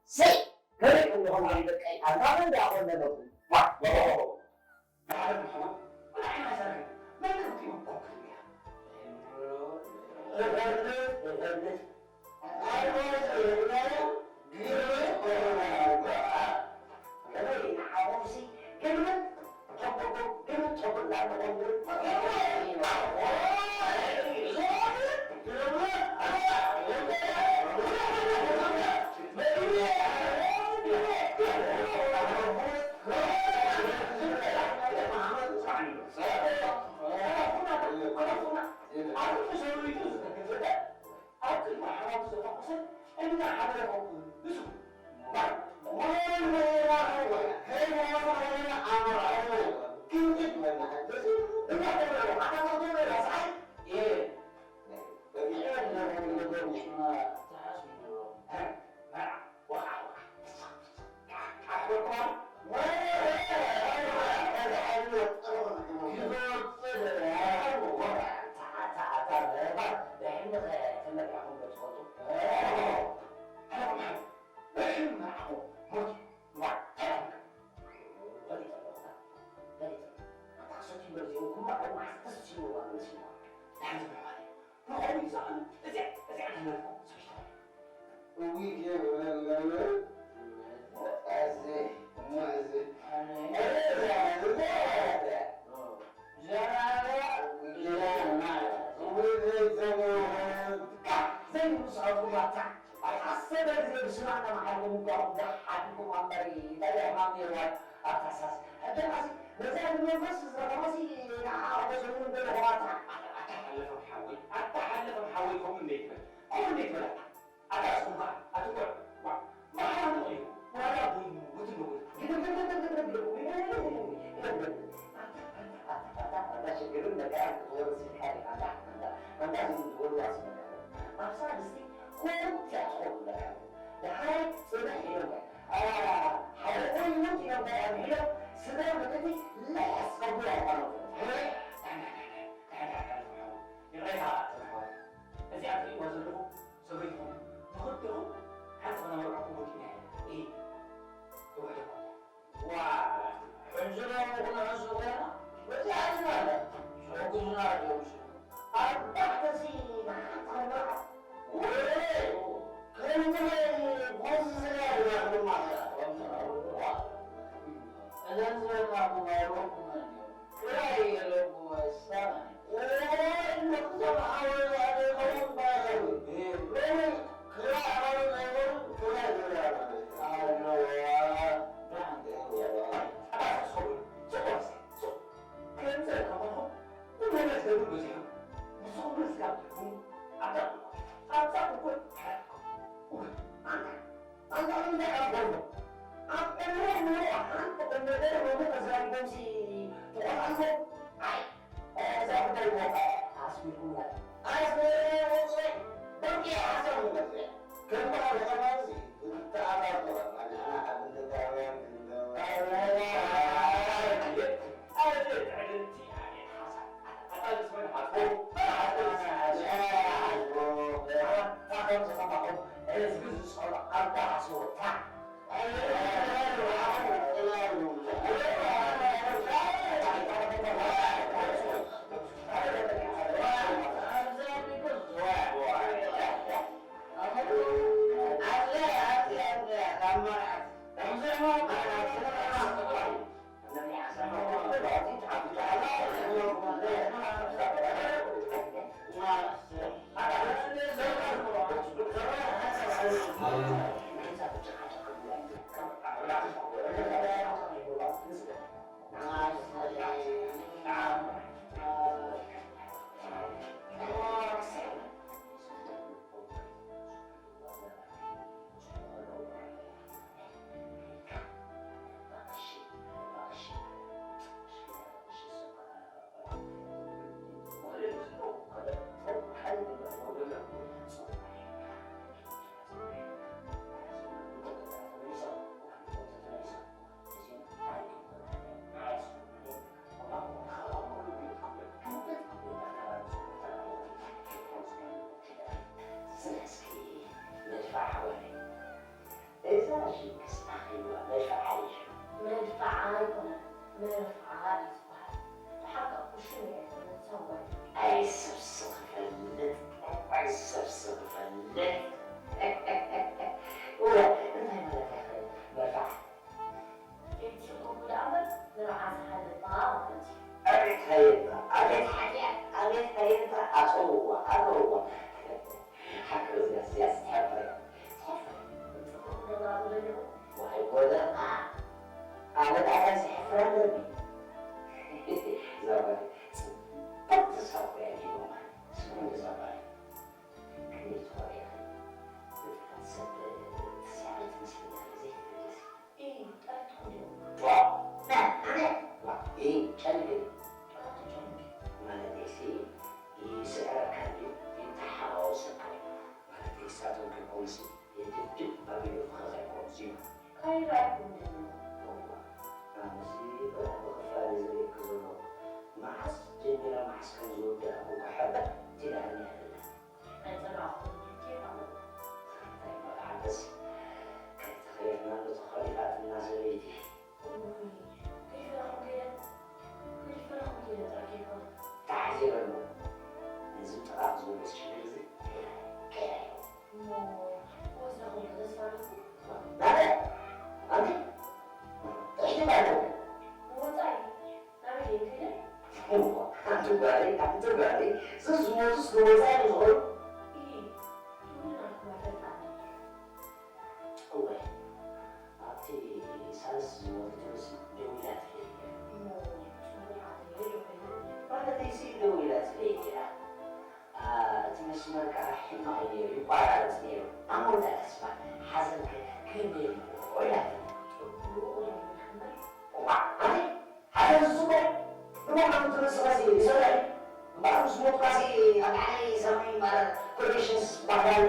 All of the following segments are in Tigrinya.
ሰይ! ከመይ እንደኾነ ደቀይ፣ ኣንታ መን ደኣ ኮነ ነብሩ? ዋ! ኣብ ቅድሚ ሓማቱ ዝተፈኾሰ እናሓለፈ ንሱ ክስታኺዋ መድፍዓ እዩ። መድፍዓ ኣይኮነን፣ መርፍዓ እዩ ዝበሃል። ብሓቂ ቁሽም እየ ዝብል ሰብኣይ። ኣይ ሰብ ስቕ ፈልጥ፣ ኣይ ሰብ ስቕ ፈልጥ። እወ፣ እንታይ ማለት ኢኺ መርፍዓ? ከይትሽኮኩ ደኣ እምበር ንርዓ ዝሓለፋ ማለት እዩ። ኣቤት ሃየንታ፣ ኣቤት ሓጢኣት፣ ኣቤት ሃየንታ፣ ኣተውዋ፣ ኣተውዋ። ሓቂ እዚኣ፣ እዚኣ ትሕፍር እያ። ትሕፍር። ጽቡቕ ነገር ኣብኡ ዶ ኣለኹ? ዋይ ጎደና፣ ኣነ ደኣ እንታይ ዝሕፍር ኣለኒ? እዛ ጓል ጽብቕቲ ሳዋ እያ ዲቦማ። ስምዒት እዛ ጓል። ከመይ ትኾሪ ኢኺ? ብፍጥረት ሰብ ትስሕሪ ትመስለኒ ኣለኺ፣ ዘይትግደሲ። ኢሂ፣ ጠሪጥኩም ዲኹም? ዋ፣ ና፣ ኣነ? ዋ፣ ኢሂ፣ ጨንቂ። ጠሪጡ ጨንቂ። ማለተይሲ፣ ይስዕረካ ድዩ፣ ይተሓዋወሰካ ድዩ? ማለተይ፣ ንሳቶም ከይኮኑሲ፣ የድብድብ ኣቢሉ ፍኸኽ ኣይኮኑስ እዩ። ከይረኣይኩም ዲኹም? እዋ፣ ኣነሲ ብኽፋል እየ ዝርእየኪ ዘለኹ። መዓስ ጀሚራ መዓስ ከም ዝውዳእ እኮ ሕርበት ኢላኒ ኣይደላን። ኣይጸላእኩን፣ ኬፍ ኣለዎ። እንታይ መርዓትስ፣ ከይተኸየፍና ዶ ተኾሊፋትና ሰበይቲ? እውይ፣ ከይፈረኹም ከይደ፣ ከይፈረኹም ከይደ ጥራሕ ከይኮነ። ተሓዚረ ኣሎ። ነዚ ጥቓ ዝብሎ ሽግር እዚ ከይደ፣ ከይደ። እሞ ክወስደኹም ዶ ተስፋ ኣለኩም? ናበይ? ኣንቲ? ጥሒሉ ባዶ። ንወጻኢ። ናበይ ድየ ከይደ? እዋ፣ ኣንቲ ጓለይ፣ ኣንቲ ጓለይ፣ ዝዝሞቱስ ንወጻኢ እዮም ዝኸዱ። ኢሂ፣ ትብሉ ናትኩም ኣይፈልጣን። እወ፣ ኣብቲ ሳልስ ዝሞተትሉሲ ደው ኢላ ትርኢ። እሞ፣ ጽቡቕ ሓተየ ዶ ኮይኑ? ማለተይሲ ደው ኢላ ትርኢ ነይራ። አ፣ እቲ መስመር ከኣ ሕማቕ እዩ ነይሩ፣ ይቋራረጽ ነይሩ። ኣብ መወዳእታ ስማ ሓዘን ከ ከመይ ኢሉ ኢላትኒ። ጽቡቕ ዶ ይብል እምበር? እዋእ፣ ኣነ ሓዘን ዝጽቡቕ ንምዃኑ እቲ ርእስኻሲ ይሰርሕ እዩ። እምበኣር ምስ ሞትካሲ ኣብ ላዕለይ ሰማይ እምበኣር ኮኔክሽንስ ባህላኒ።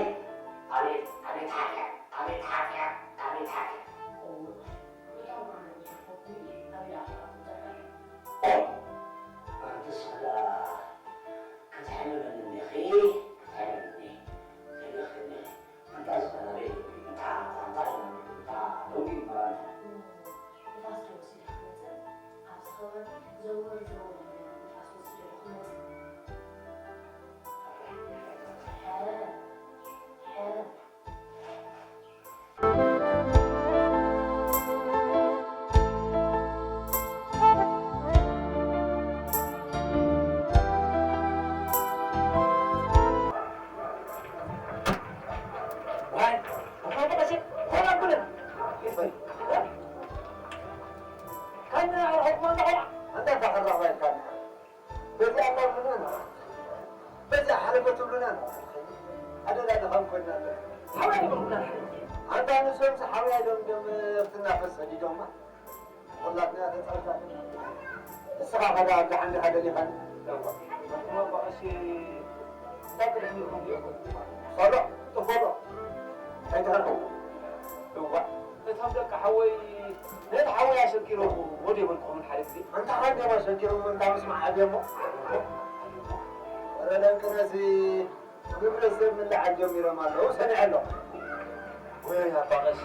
ኣቤት፣ ኣቤት ሓጢኣት፣ ኣቤት ሓጢኣት፣ ኣቤት ሓጢኣት። እውይ፣ መታን ብርሃን ይተርፈኩም እዩ፣ ኣበይ ኣኺልኩም ዘርፍ? ኦይ፣ ኣንቲ ስኽላ ክትሕምምኒ እንዲኺ፣ ክትሕምምኒ። ከሊእኽኒ። ኣንታ ዝኾነ ቤት፣ ኣንታ፣ ኣንታ፣ ኣንታ፣ ኣንታ፣ ሎሚ እምበኣር ኣንታ። ንፋስ ዶ ወሲዱ ክመጽእ? ኣብዚ ከባቢ ዘወር ዘወር ይብል ንፋስ ወሲዱ ዶ ክመጽእ? ሕረ፣ ሕረ። ዋይ፣ ኣታ በቐሲ፣ ሆላ ኩለን። ይፈይ። ካና ኣርሐኩማ እንዳ ቆልዓ። ኣንታ ተኸራባይ ካና። በዚኣ ኣላ ትብሉና፣ በዚኣ ሓለፈ ትብሉና። ኣደዳ ድኻም ኮይና ኣለ። ሓውያ ይብሉና። ኣንታ ንሶምስ ሓውያ ኢሎም ደም እርትና ፈሰዲዶማ። ኩላትና ተጻውታ። ንስኻ ኸዳ ኣብዛ ሓንዲ ሃደ ዲኻ? እዋ። ኣቱማ በቐሲ እንታይ ቅድሕኒ ኢኹም ዲኹም? ኸሎ፣ ጥፈሎ። ኣይትኸልኩ። እዋ። እቶም ደቂ ሓወይ ነቲ ሓወይ ኣሸጊሮም ወዲ የበልኩኹም ሓደ ግዜ። ኣንታ ሓንዴም ኣሸጊሮም እንታ ምስማዕ ዓብዮሞ። ወረ ደንቅነሲ ግብረ ሰብ ምልዓል ጀሚሮም ኣለዉ፣ ሰሚዐ ኣለኹ። ወይ ኣባ ቀሺ፣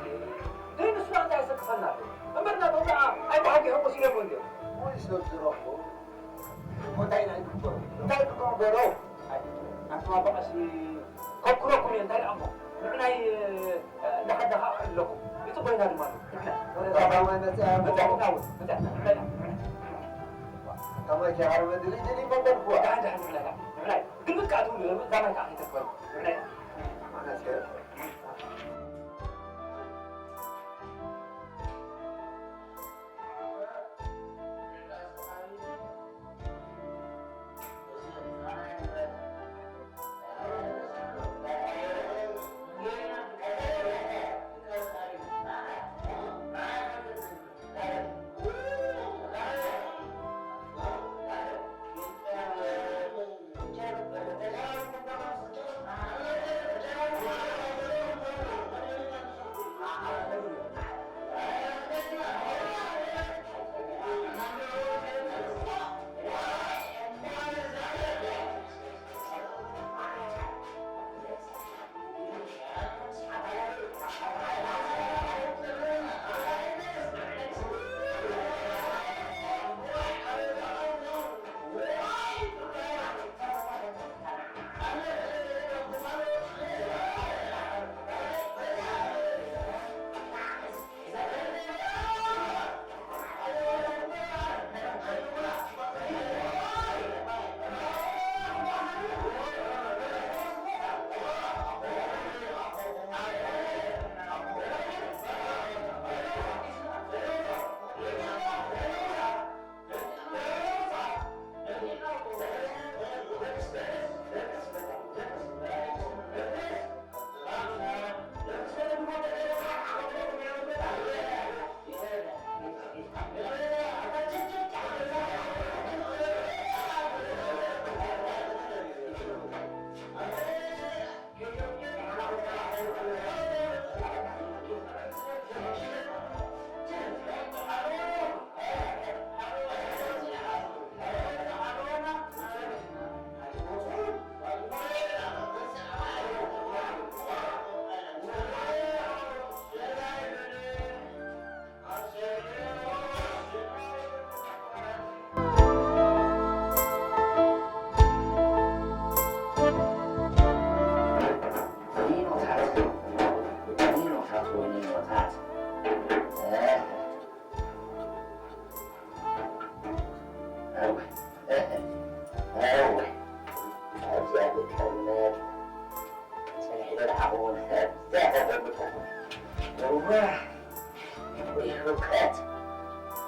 ደይ ንሱ እንታይ የሰክፈና ኣሎ? እምበር ናቶም ደኣ ኣይተሓጊሖም ወሲዶሞ እንድዮም። ወይ ሰብ ዝረኽቦ። እሞ እንታይ ኢና ንግበሮ? እንታይ ንግበሮ? ኣይ፣ ኣንቱም ኣባ ቀሺ፣ ከኩረኩም እየ፣ እንታይ ደኣ እሞ? ንዕናይ፣ እ፣ እንዳኸድና ኸዓ ኣለኹም። ይጽበዩና ድማ ኣለዉ። ንዕናይ። ወረ ዳባ ማይ መጽኣ። መጽኣ፣ መጽኣ፣ ንዕናይ፣ ንዕናይ። ከማይ ጃሃር መድሪ ድሊ መበልኩዋ። ደሓን፣ ደሓን፣ ንዕናይ፣ ንዕናይ። ግልብጥ ከኣ ትብሉ፣ እዛ ማይ ከኣ ከይተርፈ። ንዕናይ። ኣነስ ከ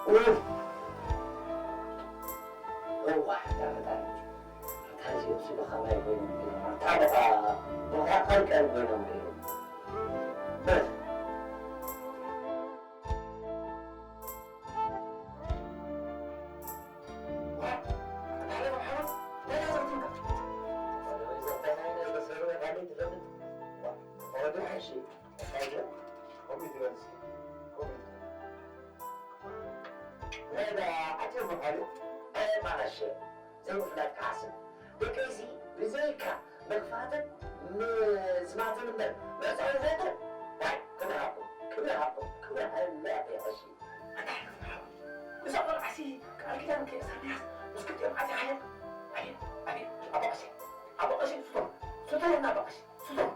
እዋ፣ እዋ፣ እታ ፈጣሪ። እታ እዚኦም ሲ ብኸማይ ኮይኖም እዮም? እታ በቓ፣ በቓ ቀልቀል ኮይኖም እዮም። በል። ዘይምፍላጥ ክሓስብ ደቀይሲ ብዘይካ መግፋትን ምዝማትን እምበር መዕጸዊ ዘይብሉ። ዋይ፣ ክብሪ ሃብኩም፣ ክብሪ ሃብኩም፣ ክብሪ ሃብኩም። እንታይ ኢልካ ሓወይ? እዛ ቆልዓሲ ቃል ኪዳን ከየእሰርናያስ ምስ ክልቲኦም ዓጺኻዮም? ኣቤት፣ ኣቤት፣ ኣቦ ቀሺ፣ ኣቦ ቀሺ፣ ስቶም፣ ስቶም፣ ኣቦ ቀሺ፣ ስቶም።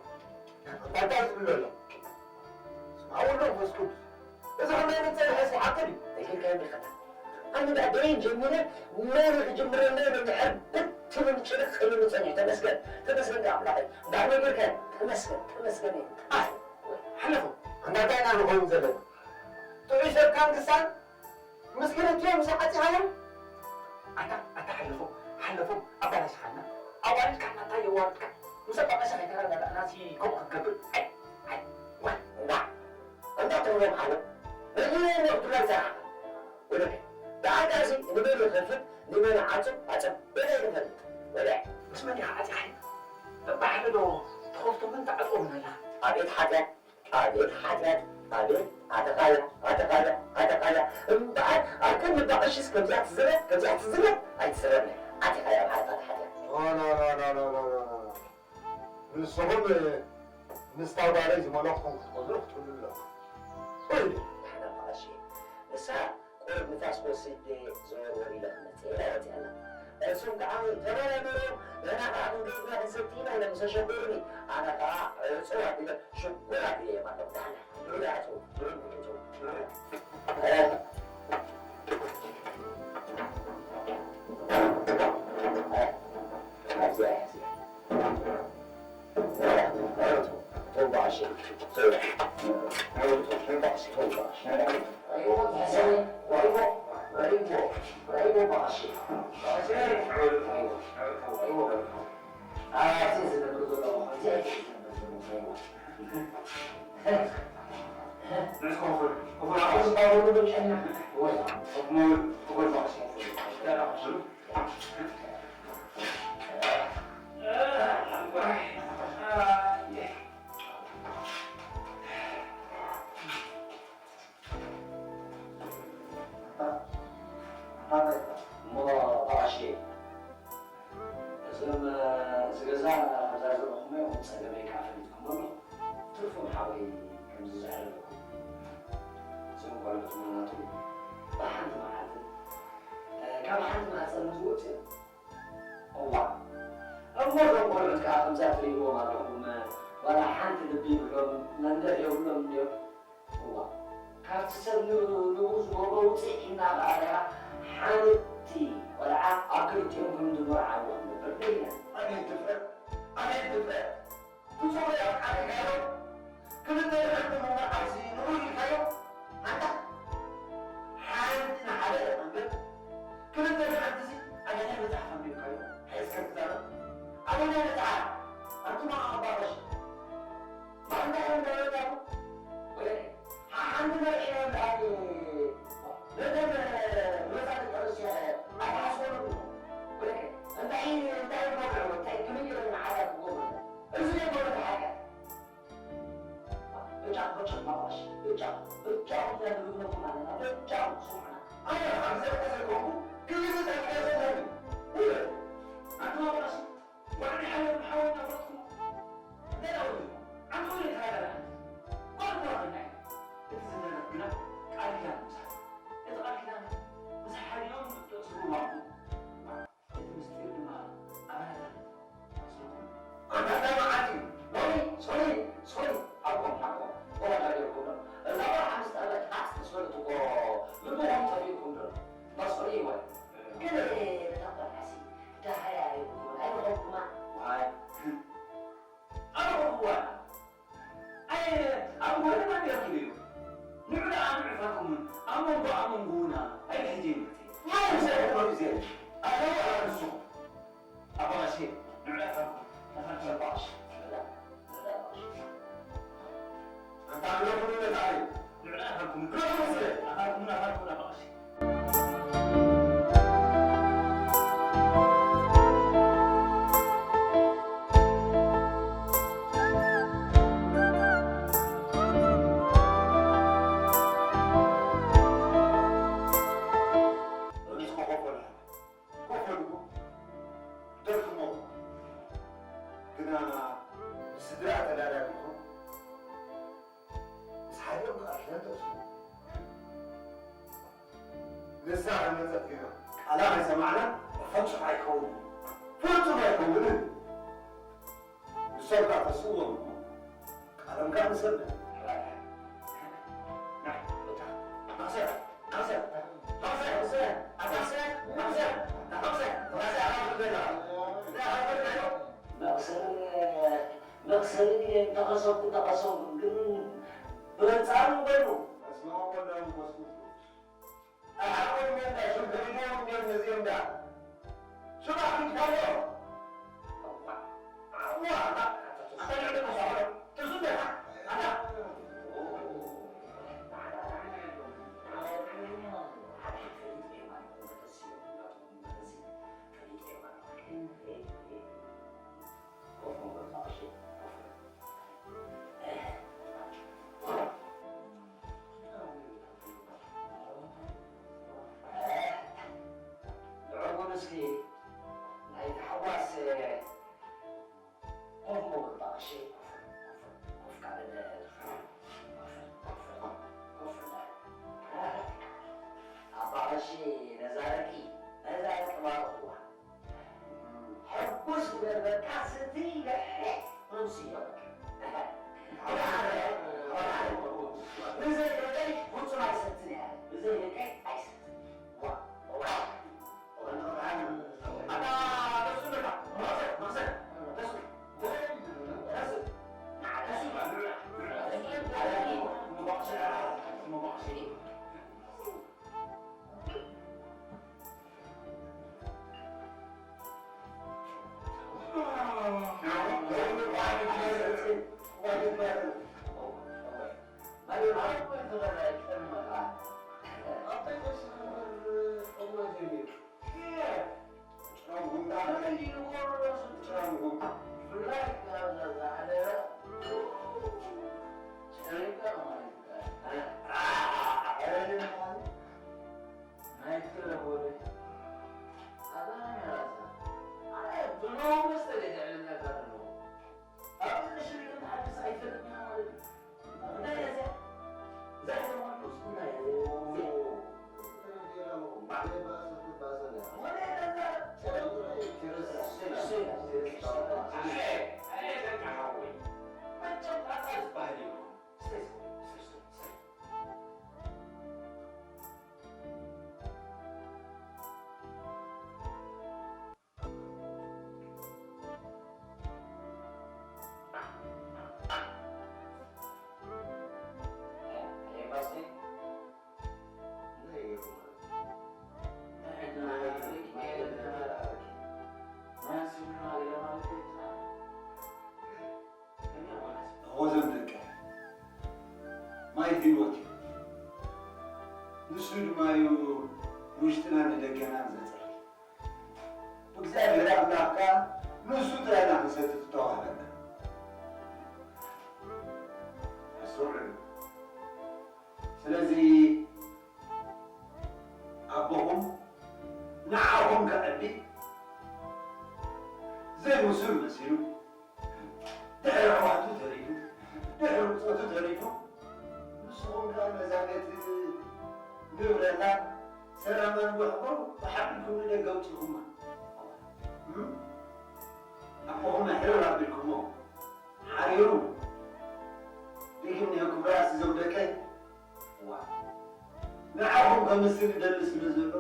እንታይ ዝብሎ ኣሎ? ስማ ወልዶ መንፈስ ቅዱስ። እዚ ከመይ ዓይነት ጸኒሐ ሲ ሓቂ ድዩ? እንታይ ኢልካ እንዲኻ? ኣነ ደኣ ደየን ጀሚረ፣ መን ክጅምረለይ ነንሕር ብትብል ጭንቕ ኢሉኒ ጸኒሑ። ተመስገን፣ ተመስገን ኣምላኸይ። ብጣዕሚ ገይርካ፣ ተመስገን፣ ተመስገን። ኣይ፣ ሓለፎም። ኣንታ እንታይ ኢና ንኸውን ዘለና? ጥዑይ ሰብ ካንክሳን ምስ ክልቲኦም ምስ ዓጺኻዮም? ኣታ፣ ኣታ ሓለፎም፣ ሓለፎም ኣባላሽኻና። ኣዋሪድካ ኣታ የዋርድካ። ምስ ኣባላሽ ከይተረዳዳእና ሲ ከምኡ ክንገብር? ኣይ፣ ኣይ፣ ዋይ። እንዳ፣ እንዳ ትብሎም ሓለፍ። ነጊሮም እዮም ክብለል ሰራሕና። ወለደ፣ ብኣጋዚ ንመን ይኸፍት፣ ንመን ዓጽብ፣ ዓጽብ፣ በለ ይፈልጥ። ወለ። ምስ መን ኢኻ ዓጺኻዮ? በብሓደ ዶ ትኸፍቶምን ትዓጽዎምን ኣለኻ? ኣቤት ሓጢኣት፣ ኣቤት ሓጢኣት፣ ኣቤት ኣተኻያ፣ ኣተኻያ፣ ኣተኻያ። እምበኣር ኣብ ቅድሚ ባቕሽስ ከምዚኣ ትዝረብ፣ ከምዚኣ ትዝረብ ኣይትዝረብን። ኣተኻያ ማለት ኣታ ሓጢኣት። ኖ፣ ኖ፣ ኖ። ንስኹም ምስታ ጓለይ ዝመለኽኩም ክትኸዱ ክትብሉ ኣለኹም። ወይ! ንሕና እኮ ቀሺ፣ ንሳ ቁሩብ ንፋስ ክወስድ ዘወርወር ኢለ ክመጽእ ኢላ ወጺኣ ኣላ። እሱም ከኣ ተመራመሩ፣ ንሕና ከኣ ክንገዝና ክንሰቲ ኢና ኢሎም ምስ ኣሸገሩኒ፣ ኣነ ከኣ ዕጹው ኣቢለ ሽጉጥ ኣቢለዮም ኣለኹ። ዳሕና፣ ብሩር ይዓጽው፣ ብሩር ይዕጹው፣ ብሩር። እሞ ብቐሺ፣ እዞም፣ እዚ ገዛ ከምዛ ዘለኹሞ እዮም፣ ጸገመይ ከኣ ፈሊጥኩሞ ኣለኹ። ትርፎም ሓወይ ከምዚ ዘዕለለኩም። እዞም ቆልዑት መናቱ ብሓንቲ መዓልቲ፣ ካብ ሓንቲ ማህጸን ዝወጽኡ እዮም። እዋ፣ እሞ እዞም ቆልዑት ከኣ ከምዛ ትርእይዎም ኣለኹም፣ ዋላ ሓንቲ ልቢ ይብሎም መንደር የብሎም እንድዮም። እዋ፣ ካብቲ ሰብ ን-፣ ንቡር ዝገብሮ ውጽኢት እናረኣኻ ሓንቲ ቆልዓ ኣብ ክልቲኦም ክንዲ መርዓዊ ክንገብር ደሊና። ኣቤት ድፍረት! ኣቤት ድፍረት! ብጽቡቕ ኣቃሊልካዮ፣ ክልተ ድሕርቲ ምምርዓውሲ ንቡር ኢልካዮ? ኣንታ ሓንቲ ንሓደ ኢኻ እምበር፣ ክልተ ድሕርትሲ ኣበየናይ መጽሓፍ ኣንቢብካዮ? ሓይስካ ትዛረብ። ኣበየናይ መጽሓፍ? ኣንቱማ ኣባሮሽ፣ ባንዳ እዮም ዳረጋቡ። ወይኔ፣ ሓ-፣ ሓንቲ መርዒ እዮም ደኣ ነተን መጻ ደቂ ኣንስትዮ ኣይትሓስበሉ። ወይኔ፣ እንታይ፣ እንታይ ይገብሩ? እንታይ፣ ከመይ ገይሮም ንዓዳ ክገብሩ? እዚ ዘይኮነ ሓጢኣት። በጃ፣ በጃ፣ ማባሽ፣ በጃ፣ በጃ፣ እኛ ንብለኩም ኣለና። በጃ፣ ስምዑና። ኣነ ኣብ ዘርካ ዘይኮንኩ፣ ክልተ ጻድቃን ዘለኒ። ውይ፣ ኣንቱማ ማባሽ፣ ዋዕዲ ሓወይ ሓወይ እናፈለጥኩሞ። እንታይ ደኣ ውዒሉ? ዓንቶ ይተራረበና። ጓል እኮ ናትና እያ። እቲ ዝደረፍ ግና ቃል ኪዳን ምሳሕ። እቲ ቃል ኪዳን ምስ ሓዲኦም ተእስሩ ዋዕዱ። እቲ ምስጢር ድማ ኣባላትና። ኣንታ እንታይ መዓት እዩ? ኖሪ፣ ሶሪ፣ ሶሪ። ሓቆም፣ ሓቆም። ወራዳ ገይርኩም ዶ? እዛ ቆልዓ ምስ ጠበቃ ጽንስ በለት እኮ ልብኹም ጠፊእኩም ዶ? እባ ሶሪ ይበል። ግን እታ ቆልዓሲ ደሃያ ኣይብልኩምን፣ ኣይረኸብኩማ። ዋይ፣ ወደ ማን ይረክብ እዩ? ንዑ ደኣ ንዕፈርኩምን ኣብ መንጎ ኣብ መንጎና ኣይትሕትዩ ምርትይ። ማን ይሰርሕ ነው ጊዜ? ኣለው ኣላንሱ። ኣባባሼ፣ ንዑ ደኣ ኣፋልኩም፣ ኣፋልኩም ኣባባሼ። ንዑ ደኣ፣ ንዑ ደኣ ኣባባሼ። ኣንታ ግደፉኒ ነታ እዩ። ንዑ ደኣ ኣፋልኩም፣ ግደፉኒ ስለ። ኣፋልኩም፣ ኣፋልኩም ኣባባሼ። ኮፍ በሉ። ደክሞ ግና ንስድራ ተዳዳቢኹም ምስ ሓደም ክኣርዘን ተስፉ ንሳ ከመጸት ግና ቃላ ከይሰማዕና ፈጹም ኣይከውንን። ፈጹም ኣይከውንን። ንሶም ከኣ ተስእዎም እሞ ቃሎም ከኣ ንሰምዕ። መቕሰን፣ መቕሰን ድየ እንተቐሰብኩ፣ እንተቐሰብኩ ግን ብረጻሩ በሉ። በስመ አብ ወወልድ ወመንፈስ ቅዱስ። ንዕኡ እስኪ ናይ ታሕዋስ ኮፍ በሉ እባ፣ እሺ? ኮፍ፣ ኮፍ፣ ኮፍ፣ ካብ ኮፍ፣ ኮፍ፣ ኮፍ እንዳበል። ኣባ ቀሺ ነዛ ደቂ፣ ነዛ ደቂ ባርኽዋ። ሕጉስ ይገብረካ ስቲ ይገርሕ ርምሲ ይገብረካ። ብዘይ ደቀይ ፍጹም ኣይሰትን እየ። ብዘይ ደቀይ ኣይሰትን። ዋ፣ ዋ። እወ ዘም ደቀ፣ ማይ ህይወት እዩ። ንሱ ድማ እዩ ንውሽጥና ንደገና ዘጽሪ። እግዚኣብሔር ኣምላኽ ከኣ ንሱ ጥራይ ኢና ክንሰቲ ዝተዋህበና። ኣስተውዕሉ። ስለዚ ኣቦኹም ንዓኹም ከዕቢ ዘይምሱል መሲሉ፣ ድሕሪ ኣሕዋቱ ተሪፉ፣ ድሕሪ ብጾቱ ተሪፉ፣ ንስኹም ከኣ ነዛ ቤት ንብረታ ሰላማን ወሕቦ ብሓቢልኩም ንደገ ኣውጺኹማ። እም? ኣቦኹም ሕርር ኣቢልኩሞ። ሓሪሩ። ድግም እኒሆ ክብራስ እዞም ደቀይ። ዋ። ንዓኹም ከምስል ይደሊ ስለ ዘሎ፣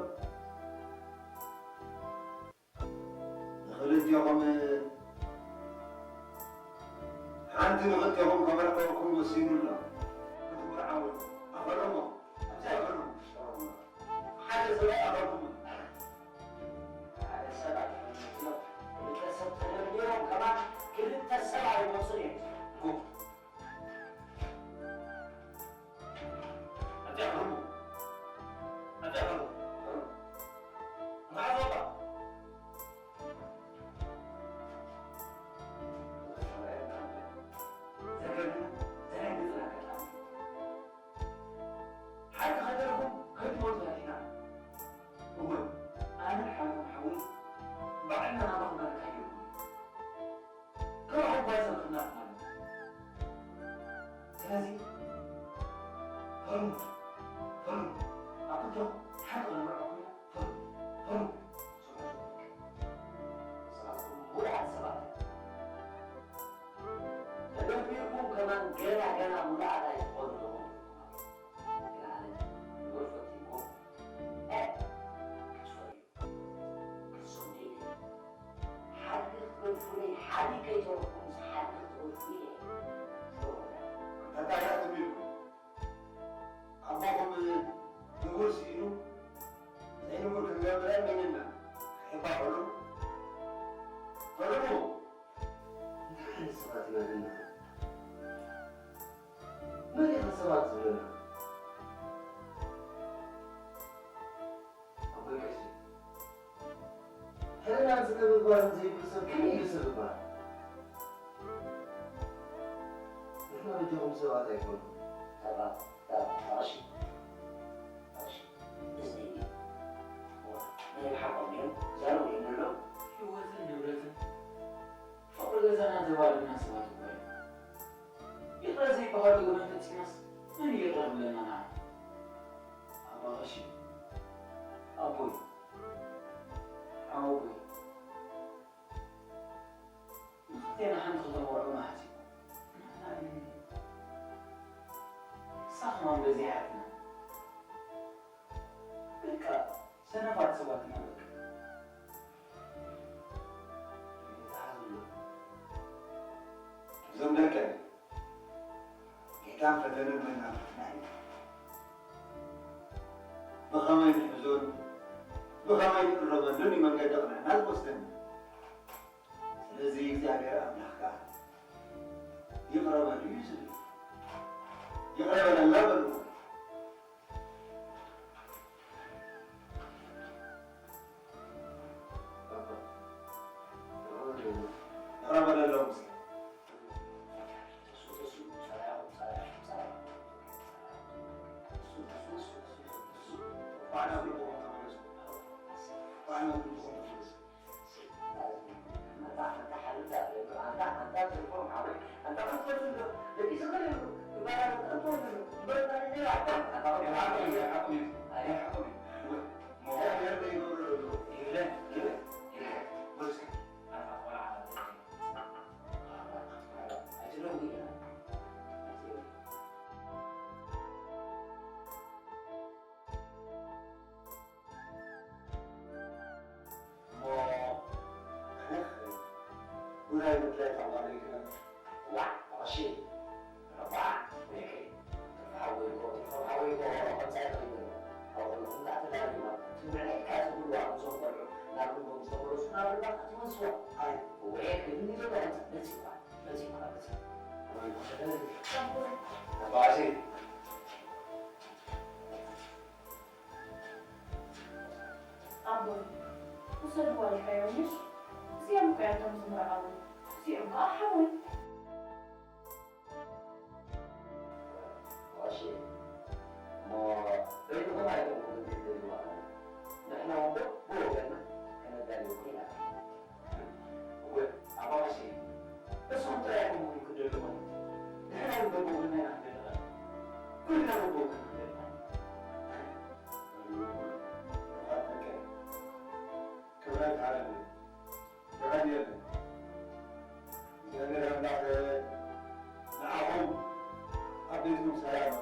ንኽልቴኹም፣ ሓንቲ ንኽልቴኹም ከመርዕወኩም ወሲኑ ኣሎ። ስለዚ ፈርሙ፣ ፈርሙ። ኣብ ክልተኹም ሓንቲ ክንምርዖ ኮይና፣ ፈርሙ፣ ፈርሙ። ስምዑ፣ ስምዑ። ንስኻትኩም ምሉዓት ሰባት ኢኹም። ተደሚርኩም ከማን ገና፣ ገና ምሉዓት ኣይትኾኑን ኢኹም። ግን ኣነ ንቡር ፈቲንኩም፣ እ፣ ክትፈርዩ። ክስንዱ ኢለ። ሓድጊ ክትገድፉለይ፣ ሓዲ ከይተረፍኩምስ ሓድጊ ክትገድፉ ኢለ። እንታይ ኣትም ኢልኩም? ኣቦኹም ንቡር ስኢኑ ዘይንቡር ክንገብር መኒንና? ከይፋቐሉ ፈርሙ። እንታይ ዓይነት ሰባት ኢና ግን ንሕና? መን ኢኻ ሰባት ዝብለና? ኣቦይ ቀሺ፣ ሕልናን ስነ ምግባርን ዘይብሉ ሰብ ከመይ ኢሉ ሰብ ይበሃል? ንሕና በጃኹም ሰባት ኣይኮንኩም። ኣባ፣ ኣባ፣ ቀሺ፣ ቀሺ፣ እዚ እዩ። ናይ ብሓቆም እዮም። ዛረቡ እዮም ዘሎ። ህይወትን ንብረትን ፍቕሪ ገዛና ዘባድና ሰባት እኮ እዮም። ይቕረ ዘይበሃሉ ገበን ፈጺማስ መን እዩ ይቕረ ክብለና ንዓና? ኣባ ቀሺ። ኣቦይ። ሓወቦይ። ንኽልቴና ሓንቲ ክልተ ቆልዑ መሓዝ እዩ። ንሕና ግን ንሳ ከማን በዚሓትና። በቃ ሰነፋት ሰባት ኢና በቃ። እዞም ደቀ ጌታን ፈተነን መናፍቅና እዩ። ብኸመይ ንሕዞን ብኸመይ ንእረመሉን እዩ መንገዲ ቅንዕና ዝወስደና። ስለዚ እግዚኣብሔር ኣምላኽ ከኣ ይቕረ በሉ እዩ ዝብል። ይቕረ በለላ በልዎ። ይቕረ በለሎም እስኪ። እሞ ኣነ ክኸይድ። ጉዳይ ምድላይ ካብ ባዶ ይግበር። ዋዕ፣ ቀሺ። ዋዕ፣ ወይከይ። ትርፊ ሓወይ እኮ፣ ትርፊ ሓወይ እኮ፣ ከምሳ ይኸይድ። ኣብ ኩልኹም ከኣ ተዳሊዋ። ትምዕዒት ከኣ ዝብልዋ እዞም ቆልዑ ናብ ልቦም ዝተመለሱ ናብ ልባ ከኣ ትመልስዋ። ኣይ። ወይከይ፣ እንዲ ዘሎ ከምሳ፣ መጺእኳ፣ መጺእኳ፣ መጺእኳ። ወይ፣ ኣባሲ። ኣቦይ፣ ውሰድዋ ኢልካዮ ምሽ? እዚኦም እኮ እዮም እቶም ዝምርዓዉ። እዚኦም ከኣ ሓወይ። እሺ፣ እሞ በይንኹም ኣይኮንኩም ክትደልዩዋ። ንሕና እኮ ብወገንና ከነዳልየኩም ኢና። እወ፣ ኣባ ቀሺ፣ ንስኹም ጥራይ ኢኹም ክትደልዩ ማለት እዩ። ንሕና እውን በብወገንና ኢና ክንደሊ። ኩልና በብወገንና ክንደሊ። ክብረት ይሃበልና። የቐንየልና። እግዚኣብሔር ኣምላኽ ንዓኹም ኣብ ቤትኩም ሰላም